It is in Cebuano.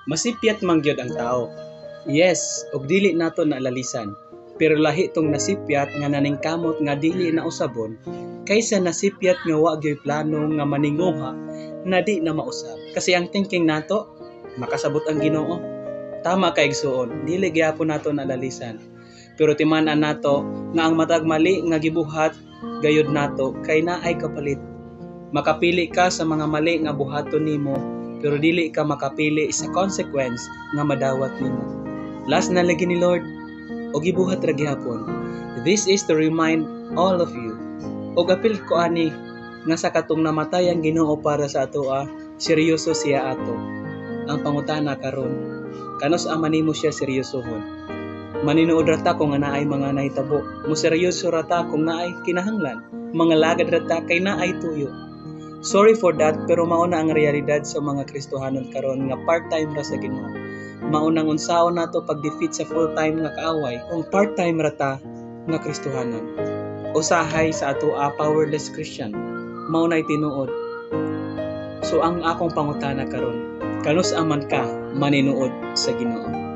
Masipyat man gyud ang tao. Yes, ug dili nato na lalisan. Pero lahi tong nasipyat nga naningkamot nga dili na usabon kaysa nasipyat nga wa gyoy plano nga maninguha na di na mausab. Kasi ang thinking nato, makasabot ang Ginoo. Tama ka, igsuon, dili gyapon nato na lalisan. Pero timan-an nato nga ang matag mali nga gibuhat gayud nato kay naay kapalit. Makapili ka sa mga mali nga buhaton nimo, pero dili ka makapili sa consequence nga madawat nimo. Last na lagi ni Lord og gibuhat ra gihapon. This is to remind all of you. Og apil ko ani nga sa katong namatay ang Ginoo para sa atoa, seryoso siya ato. Ang pangutana karon, kanus-a man nimo siya seryosohon? Maninuod ra ta kung nga naay mga nahitabo. Museryoso ra ta kung naay kinahanglan. Mga lagad ra ta kay naay tuyo. Sorry for that, pero mao na ang realidad sa mga Kristohanon karon nga part-time ra sa Ginoo. Mao nang unsaon nato pag-defeat sa full-time nga kaaway kung part-time ra ta nga Kristohanon? Usahay sa ato a powerless Christian. Mao nay tinuod. So ang akong pangutana karon, kanus-a man ka maninuod sa Ginoo?